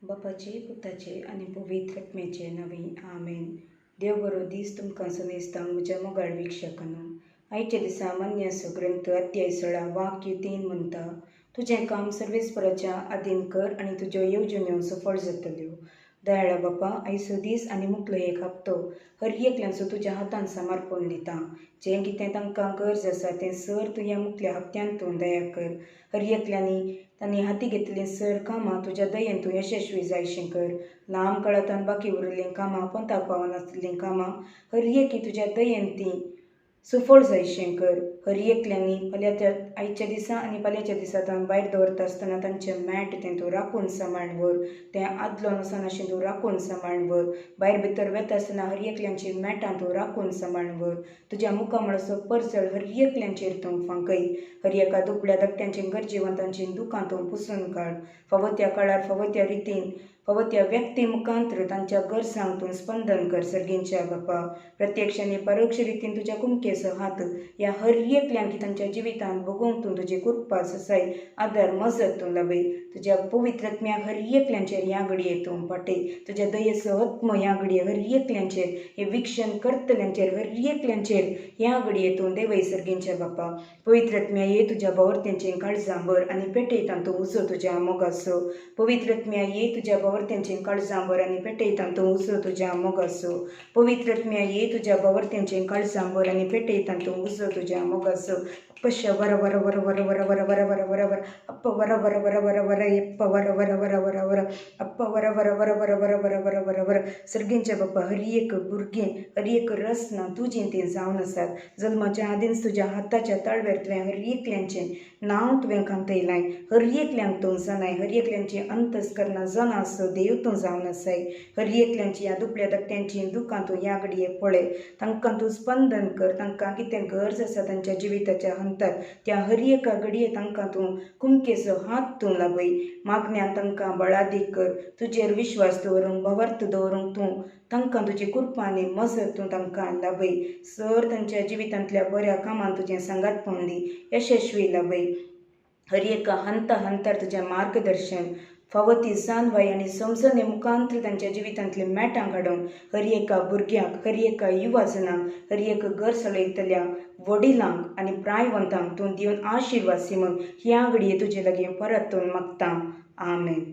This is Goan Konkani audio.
बापाचे, पुताचे आनी पवित्र आत्म्याचे नांवी, आमेन. देव बरो दीस तुमकां समेस्तांक म्हज्या मोगाळ वीक्षकांनो. आयच्या दिसा मान्यासो ग्रंथ अध्याय 16 वाक्य 3 म्हणटा, तुजें काम सर्वेस्पराच्या आदीन कर आनी तुज्यो येवजण्यो सफळ जातल्यो. दयाळा बापा, आयचो दीस आनी मुखलो एक हप्तो हर एकल्यांचो तुज्या हातान समर्पण दिता. जें कितें तांकां गरज आसा तें सर तूं ह्या मुखल्या हप्त्यांत तूं दया कर. हर एकल्यांनी तांणी हाती घेतलीं सर कामां तुज्या दयेन तूं यशस्वी जायशें कर. लांब काळांत बाकी उरिल्लीं कामां, पंथाक पावनासलेलीं कामां हर एकी तुज्या दयेन तीं सुफळ जायशें कर. हर एकल्यांनी फाल्यांच्या आयच्या दिसा आनी फाल्यांच्या दिसा तांकां भायर दवरता आसतना तांचें मॅट तें तूं राखून सांबाळून व्हर. तें आदलो वचनाशें तूं राखून सांबाळून व्हर. भायर भितर वेता आसतना हर एकल्यांची मॅटां तूं राखून सांबाळून व्हर. तुज्या मुखामळाचो परजळ हर एकल्यांचेर तूं फांकय. हर एका दुबळ्या धाकट्यांची गरजेवंतांची दुकां तूं पुसून काड. फावो त्या काळार फावो त्या रितीन फावो त्या व्यक्ती मुखांत्र तांच्या गरजांक तूं स्पंदन कर. सर्गींच्या बापा, प्रत्यक्ष आनी परोक्ष रितीन तुज्या कुमकेचो हात ह्या हर एकल्यांक तांच्या जिवितांत भोगोवंक तूं तुजी कृपा ससाय आदार मजत तूं लाबय. तुज्या पवित्र आत्म्याक हर एकल्यांचेर ह्या घडये तूं पाठय. तुज्या दयेचो आत्मो ह्या घडये हर एकल्यांचेर, हे विक्षण करतल्यांचेर हर एकल्यांचेर ह्या घडये तूं देवय. सर्गींच्या बापा, पवित्र आत्म्या ये तुज्या भावार्थ्यांचें काळजां भर आनी पेटयता तूं उजो तुज्या मोगाचो. पवित्र आत्म्या ये तुज्या भावार्थ्यांचें काळजां भर आनी पेटयता तूं उजो तुज्या मोगाचो. पवित्र आत्म्या ये तुज्या भावार्थ्यांचें काळजां भर आनी पेटयता तूं उजो तुज्या मोगाचो. अप्पश वर वर वर वर वर वर वर वर वर वर अप्प वर वर वर वर वर एप्प वर वर वर वर वर अप्प वर वर वर वर वर वर वर वर वर. सर्गींच्या बाप्पा, हर एक भुरगें हर एक रचना तुजी तीं जावन आसात. जल्माच्या आदींच तुज्या हाताच्या ताळव्यार तुवें हर एकल्यांचें नांव तुवें कांतयलाय. हर एकल्यांक तूं जाणाय. हर एकल्यांची अंतस्करणां जाणा आसो देव तूं जावन आसाय. हर एकल्यांची ह्या दुबळ्या धाकट्यांची दुकां तूं ह्या घडये पळय. तांकां तूं स्पंदन कर. तांकां कितें गरज आसा तांच्या जिविताच्या हंतात त्या हर एका घडये तांकां तूं कुमकेचो हात तूं लाबय. मागण्यान तांकां बळादीक कर. तुजेर विश्वास दवरूंक, भावार्थ दवरूंक तूं तांकां तुजी कृपा आनी मजत तूं तांकां लाबय. सर तांच्या जिवितांतल्या बऱ्या कामांत तुजें सांगातपण दी, यशस्वी लाबय. हर एका हंता हंतार तुजें मार्गदर्शन फावो ती जाणवाय आनी समजणे मुखांत्र तांच्या जिवितांतले मॅटां काडूंक हर एका भुरग्यांक, हर एका युवाजनांक, हर एक घर चलयतल्या वडिलांक आनी प्रायवंतांक तूं दिवन आशिर्वाद सिमून ह्या घडये तुजे लागीं परत तूं मागता. आमेन.